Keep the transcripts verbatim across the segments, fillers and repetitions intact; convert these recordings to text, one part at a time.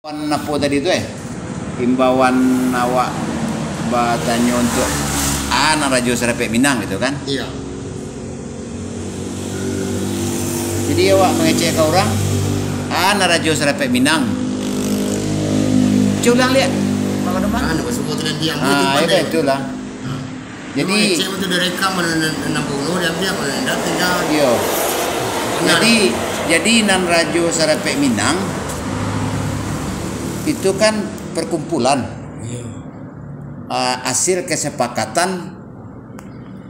Imbauan apo tadi tu, eh? Imbauan awak batanyo untuk, ah, nan Rajo Sarapek Minang gitu kan? Iya. Jadi awak mangecek ka urang, ah, nan Rajo Sarapek Minang. Cek ulang liak. Bang Adoman. Ah, nak basuo tu nanti yang Ah, itu ya kan, pandai. Itulah. Ah. Jadi, cuma ngecek tu direkam, mana nan, nan bunuh, diambiak, mana nan indak, tinggal. Iyo. Benar. Jadi, jadi nan Rajo Sarapek Minang, itu kan perkumpulan, Iyo. ah, hasil kesepakatan,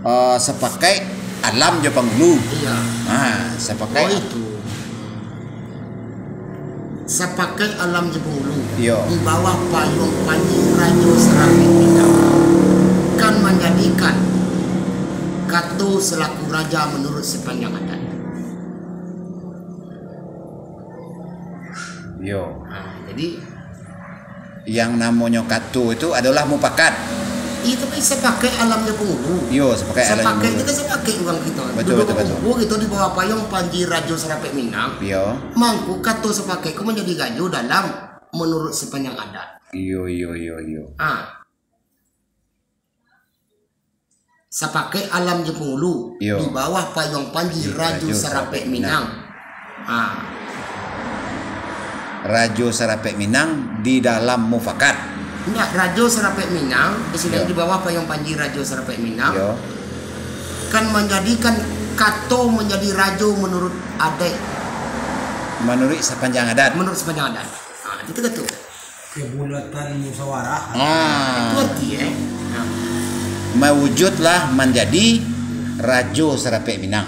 ah, sapakaik alam jo pangulu. Iya. Ah, sapakaik Oh, itu. Sapakaik alam jo pangulu, Iyo. di bawah payuang panji Rajo Sarapek Minang, kan manjadikan kato salaku raja manuruik sapanjang adat. Iyo. Nah, jadi, Yang namonyo kato itu adolah mupakat. Itu kan sapakaik alam jo pangulu. Iyo, sapakaik alam jo pangulu. Sapakaik itu kan sapakaik urang kito. Betul, Duduak betul, betul. bakumpul kito di bawah payuang panji Rajo Sarapek Minang. Iyo. Mangko kato sapakaik ko manjadi rajo dalam manuruik sapanjang adat. Iyo, iyo, iyo, iyo. Ah. Sapakaik alam jo pangulu, Iyo. di bawah payuang panji Di Rajo Rajo Sarapek Sarapek Minang. Minang. Ha. Rajo Sarapek Minang di dalam mufakat. Indak, Rajo Sarapek Minang, di sini Iyo. di bawah payuang panji Rajo Sarapek Minang, Iyo. kan manjadikan kato manjadi rajo manuruik adat. Manuruik sapanjang adat. Manuruik sapanjang adat. Ha, itu kato. Kebulatan musyawarah. Ah. Itu arti, eh. Nah. Mawujudlah manjadi Rajo Sarapek Minang.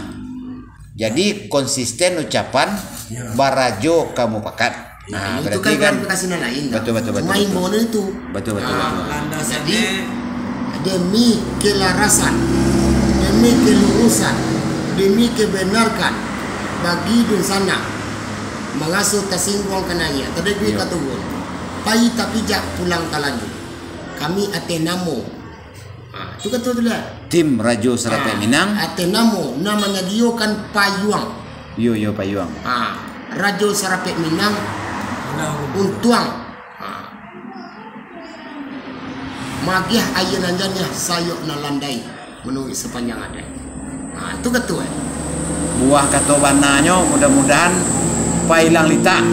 Jadi, konsisten ucapan Ya. barajo ka mupakat. Ya, Nah, itu berarti kan kan klarifikasi nan lain, betul, betul, betul, Cuma betul. imbauan itu. Betul, betul, Nah, betul. landasannya Jadi, demi kelarasan, demi kelurusan, demi kebenarkan bagi dunsanak, mangaso tasingguang ka naiak, tadegui Iya. ka turun, pai tapijak pulang ka lanjuik. Kami ateh namo. Ha, tu kato tu lah. Tim Rajo Sarapek Ha, Minang. ateh namo, nan manyadiokan payuang. Iyo, iyo, payuang. Ha, Rajo Sarapek Minang, untuang. Ha. Magiah aia nan janiah, sayok nan landai. Manuruik sapanjang adat. Ha, tu kato, eh. Buah kato bananyo, mudah-mudahan pailang litak.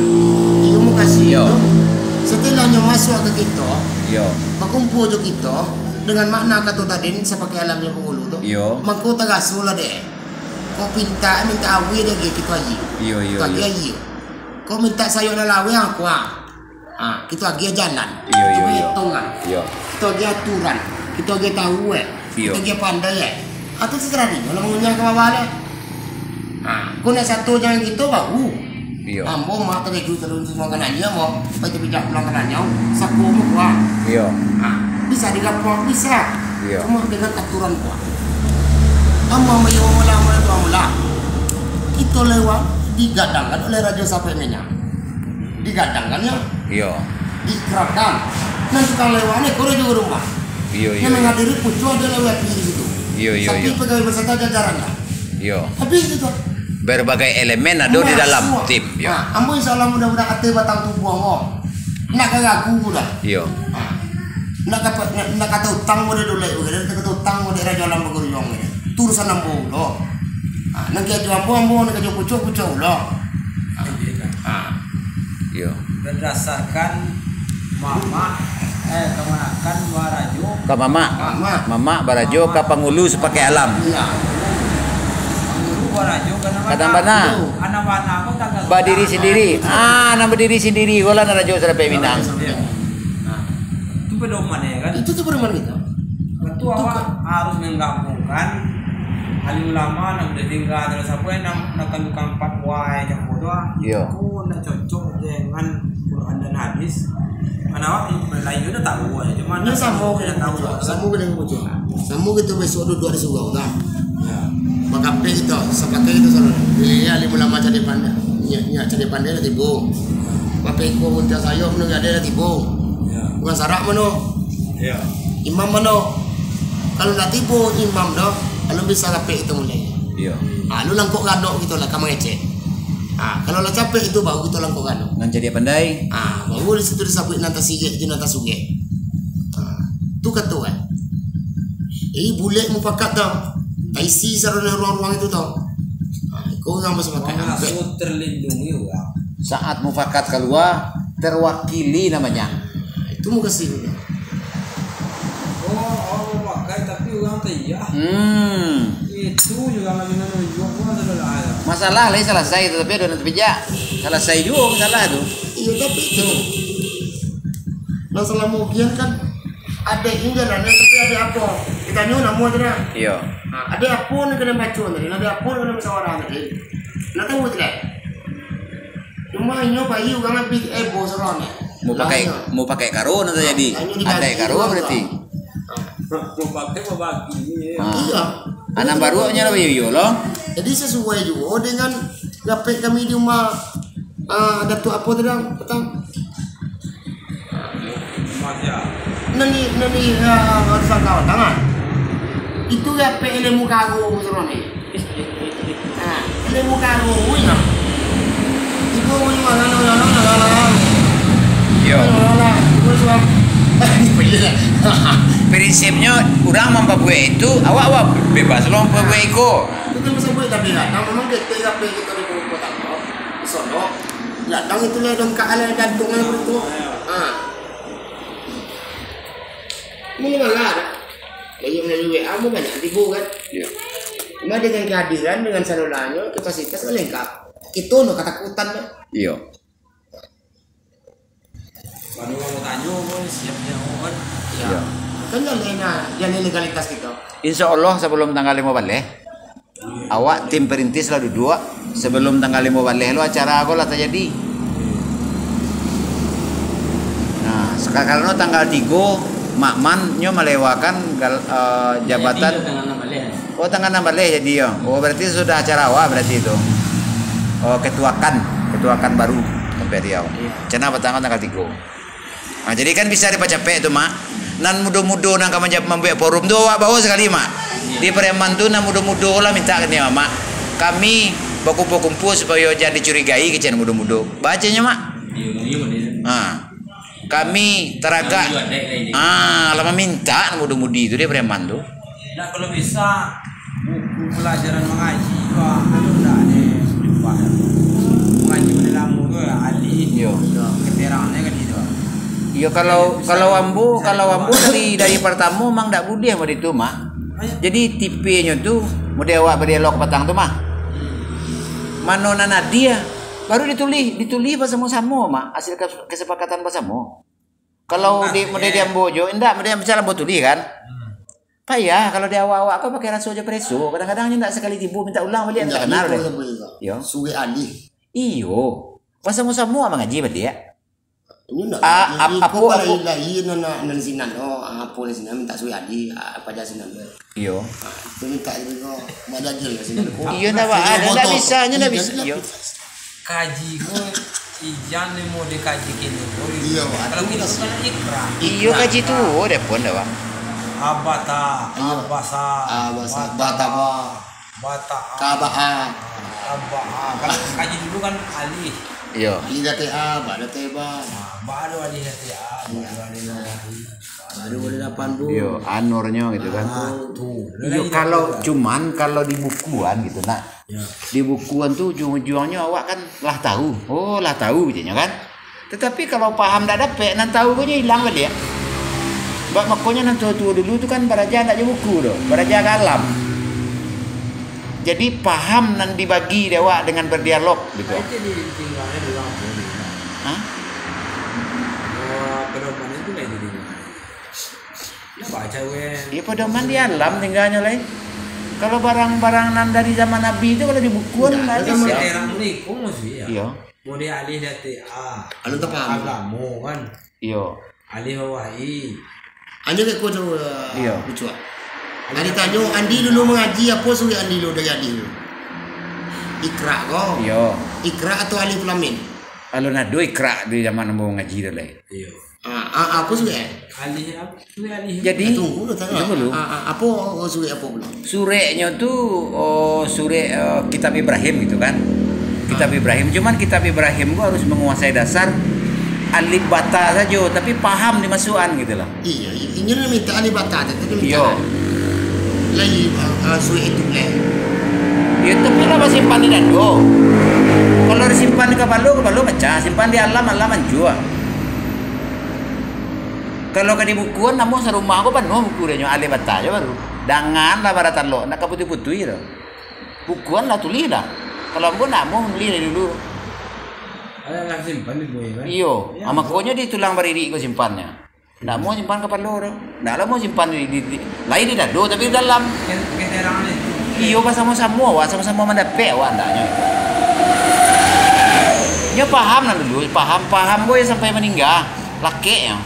Iyo, makasih Yo. tu. Satelahnyo masuak ka kito, Yo. bakumpua jo kito, dengan makna kato tadi, sapakaik alam jo pangulu tu. Yo. Mangko taraso lah dek. Kok pintak, mintak awih dek kito aji. Iyo, iyo, Kito agiah iyo. aji. Kok mintak sayok nan laweh, ah, kuah. Ha, kito agiah jalan. Iyo, Kito iyo, agiah iyo. itongan. Iyo. Kito agiah aturan. Kito agiah tahu, eh. Iyo. Kito agiah pandai, eh. Atau sasarah inyo lah mangunyah ka bawah, leh. Ha, ko nak sato jangan kito baru. Iyo. Ambo mak tadi tu terus semua kena dia, ambo. Baca bijak pulang kena nyau. Sako ambo kuah. Iyo. Ha, bisa digapuang, bisa. Iyo. Cuma dengan aturan kuah. Ambo mayo mula-mula tu mula. Kito lewat digadangkan oleh Rajo Sarapek Minang. Digadangkan, yo. Iyo. Diikrarkan. Nan tukang lewat ni, kuro juo rumah. Iyo, iyo, Yang iyo. menghadiri pucuk ada lewat di situ. Iyo, iyo, Tapi iyo. pegawai beserta jajaran lah. Iyo. Habis itu. Berbagai elemen ada di Nah, dalam semua. tim, yo. Nah, ambo insya Allah mudah-mudahan ati batang tubuh ambo. Nak ka ragu dah. Iyo. Nah. Nak ka, nak, nak kata utang mode dulek, nak kata utang mode raja alam baguriong. Tu urusan ambo lo. Ha, nan karajo ambo, ambo, nan karajo pucuk, pucuk lo. Ha. Ha. Iyo. Berdasarkan mamak, eh, kamanakan barajo. Ka mamak. Mamak. Mamak barajo ka pangulu sapakaik alam. Iya. Pangulu barajo ka nan Ka nan bana. bana. Anak bana ko tagak Badiri sandiri. Ah, nan badiri sandiri ko lah nan Rajo Sarapek Minang. Nah, itu pedoman ya kan? Itu tu pedoman kita. Tentu Itu awak kan harus menggabungkan alim ulama, nak boleh tinggal, terus apa yang nak, nak tukang fatwa, yang bodoh, Iya. itu nak cocok dengan Quran dan hadis. Mana awak lain juga tahu aja, cuma Ini nak sama tahu kena aja tahu. Sama kena baca. Sama kita besok duduk di surau kan. Ya. Bakapek kita, sepakai kita sana. Pilih ya, alim ulama cari pandai. Nyak, nyak cari pandai lah tibo. Pakai ikut unta sayur pun ada lah tibo. Ya. Bukan sarak mano? Ya. Imam mano? Kalau nak tibo imam doh, kalau bisa rapek kita mulai. Ya. Ah, lu langkok gadok gitu lah, ka mangecek. Ah, kalau lah capek itu, baru kito langkok galo. Nan jadi pandai. Ah, baru di situ disabuik nan tasirek jo nan tasugek. Ah, tu kato kan. Jadi bulek mufakat tau. Taisi sarono ruang-ruang itu tau. Ah, iko urang basapakat. Ruang asuh terlindungi urang. Saat mufakat kalua, terwakili namanya. Ah, itu mukasuik. Oh, oh, pakai tapi urang tak iya. Hmm. Itu juga lagi menunjuk pun adalah. Masalah lai salasai tu, tapi ado nan tapijak. Salasai juo masalah tu. Iyo, tapi itu. Nah, salamo ujian kan, ado yang jalan, tapi ado apo? Ditanyo namo tu dah. Iyo. Nah, ado apo ni kena baco tadi? Ado apo ni kena musyawarah tadi? Nah, tahu tu dah. Cuma inyo bayi urang habis, eh, bos urang ni. Mau pakai, Lah, inyo. Mau pakai karo, nanti jadi. Lah, inyo diganti Adai karo urang berarti. Tu. Mau pakai, mau bagi ni. Ah. Iya. Anak baruaknya lah, iyo, iyo, loh. Jadi, sesuai juga dengan grafik kami di rumah, ah, Datuk apa tu dah, petang? Masya. Nani, nani, ah, sangka tangan. Itu grafik ilmu karo, musuh ni. Ha, ilmu karo, wih, nah. Ibu, wih, wah, lalu, lalu, lalu, lalu. Yo. Lalu, lalu, wih, wah. Prinsipnyo, urang mampabuek itu, awak, awak bebas lo mampabuek iko. Bukan mampabuek, tapi kan, nah, memang kita, kita, kita di kota, di sono, datang itu lah, dongkak lah, gantung lah, begitu. Ha. Ini malah, banyak melalui W A, banyak tipu, kan? Iya. Cuma dengan kehadiran, dengan salulanyo, kapasitas kan lengkap. Itu no katakutan, kan? Iya. Kalau mau tanyo pun siap nyo kan. Iya. Kan jaleh nah, jaleh legalitas kito. Insya Allah, sebelum tanggal limo baleh, awak tim perintis lah duduak. Sebelum tanggal limo baleh lo acara ko lah tajadi. Nah, sekarang no tanggal tigo, Makman nyo malewakan gal-, eh, jabatan. Tajadi tanggal enam baleh. Oh, tanggal enam baleh jadi, yo. Oh, berarti sudah acara awak berarti itu. Oh, ketuakan, ketuakan baru sampai Riau. Iya. Cana patang tanggal tigo. Nah, jadi kan bisa dipacapek tu, Mak. Nan mudo-mudo nan ka manja-, mambuek forum tu awak bawa sakali, Mak. Iya. Di Pariaman tu nan mudo-mudo lah minta ka ni, Mak. Kami bakumpul-kumpul supayo jan dicurigai kecek nan mudo-mudo. Bacanyo, Mak. Iya, iya, iya. Ha. Kami taragak. Nah, iyo, adaik lah ini. Ah, lah maminta nan mudo-mudi tu, di Pariaman tu. Nah, kalau bisa, buku pelajaran mangaji tu, ah, anu ndak ado sumpah. Mangaji model lamo tu, ah, alih. Iyo. Keterangnyo kan itu. Iyo, kalau, kalau ambo, kalau ambo dari, dari partamo memang ndak buliah model itu, Mak. Jadi, tipinyo tu, model awak badialog patang tu, Mak. Mano nan ado, baru ditulih, ditulih basamo-samo, Mak, hasil kes-, kesepakatan basamo. Kalau di, model di ambo jo, indak, model misal ambo tulih kan. Hmm. Payah kalau di awak-awak ko pakai raso jo preso, kadang-kadang nyo indak sakali tibo minta ulang baliak, indak kenal deh. Yo. Surek alih. Iyo. Basamo-samo mangaji baliak. Inyo indak. Ah, ap-, apo, apo? Lahia nan, nan sinan, oh, apo nan sinan minta surek alih, ah, paja sinan. Iyo. Ah, itu minta juga, Mak Jajil lah sinan. Iyo, ndak, Pak. Ndak bisa, nyo ndak bisa. Iyo. Kaji ko, ijan ni mau dikaji kini ko. Iyo, kalau kini kan ikra. Iyo, ikra. Kaji tu, oh, dia pun dah, Pak. Abata, abasa, abasa, bataba, bataba, kabaa. Kabaa. Kalau kaji dulu kan alih. Iyo. Alih dati a, ba dati ba. Nah, ba do alih dati a, ba do alih dati a. Ba do alih lapan bu. Iyo, anurnyo gitu kan. Ah, tu. Iyo, kalau cuman kalau di bukuan gitu, nak. Ya. Di bukuan tu ujuang-ujuangnyo awak kan lah tahu. Oh, lah tahu je nyo kan. Tetapi kalau paham dak dapek, nan tahu ko nyo ilang baliak. Bak makonyo nan tuo-tuo dulu tu kan baraja ndak jo buku doh, baraja ka alam. Jadi paham nan dibagi dek awak dengan berdialog gitu. Itu di, ditinggalnya di lampu ni. Hah? Oh, pedoman itu lah itu di tinggal. Nah, baca weh. Iyo, pedoman di alam tinggalnyo lai. Kalau barang-barang nan dari zaman Nabi tu, kalau di bukuan, ndak ado. Zaman terang ni, kok masih ya? Iyo. Mau dia alih dati a. Anu tak paham. Agamo kan. Iyo. Alih bawah i. Anu ke kau tu, eh, iyo. Kucuak. Andi tanyo, Andi dulu mangaji, apo surek Andi dulu dari Andi tu? Ikra ko? Iyo. Ikra atau alif lam mim? Alun ado ikra di zaman ambo mangaji tu lai. Iyo. Ah, ah, apo surek? Alih apo? Surek alih. Jadi, eh, tunggu dulu, tunggu dulu. Ah, ah, apo, oh, surek apo pulo? Sureknyo tu, oh, surek, eh, kitab Ibrahim gitu kan. Kitab Ibrahim, cuman kitab Ibrahim ko harus manguasai dasar alif bata sajo, tapi paham dimasuakan gitu lah. Iyo, iyo. Inyo minta alif bata tu, tapi minta. Iyo. Lai, ah, ah, suik itu, leh. Yo, tapi lah basimpan di dado. Kalau disimpan di kapalo, kapalo pacah. Simpan di alam, alam hancua. Kalau ka dibukuan, namuah sarumah ko panuah buku dia nyo, alif bata jo baru. Dangan lah bara talok, ndak ka putuih-putuih tu. Bukuan lah, tulih lah. Kalau ambo ndak mau nulis dari dulu. Alah, lah simpan di buku kan? Iyo, ah, makonyo di tulang baririk ko simpannyo. Ndak mau simpan kapalo tu. Ndak lah mau simpan di, di, di, lai di dado, tapi di dalam. Ke-, keterangan itu. Iyo, basamo-samo awak, samo-samo mandapek awak andaknyo. Nyo paham lah dulu, paham, paham ko yo sampai maningga, lakeknyo.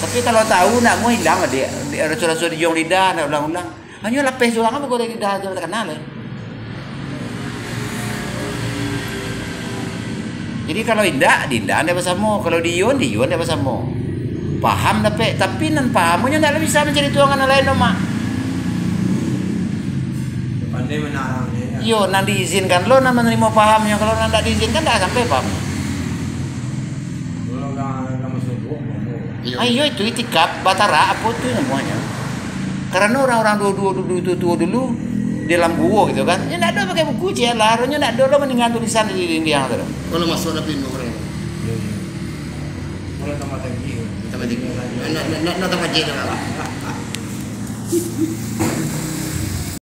Tapi kalau tahu, ndak mau hilang lah, dek. Dek raso-raso di jong lidah, ndak ulang-ulang. Hanyo lapeh surang, apo kau dari dah, dah takana lai. Jadi, kalau indak, di indak ndak basamo. Kalau di iyo, di iyo ndak basamo. Paham dapek, tapi nan paham nyo ndak bisa mancari tuangan nan lain, Mak. Pandai manarang dia, ya. Iyo, nan diizinkan lo, nan manarimo pahamnyo. Kalau nan ndak diizinkan, ndak sampai paham. Kalau ka, ka masuk gua, gua mau. Iyo. Ah, iyo, itu itikaf, batara, apo tu namonyo? Karano urang-urang duo-duo dulu, tuo-tuo dulu, di dalam guo gitu kan. Nyo ndak ado pakai buku, ciek lah. Nyo ndak ado lo mandanga tulisan di dindiang tu. Kalau masuk lah pindah urang. Iyo, iyo. Kalau tambah tinggi. Tambah tinggi. Nak, nak, nak, nak tambah tinggi lah.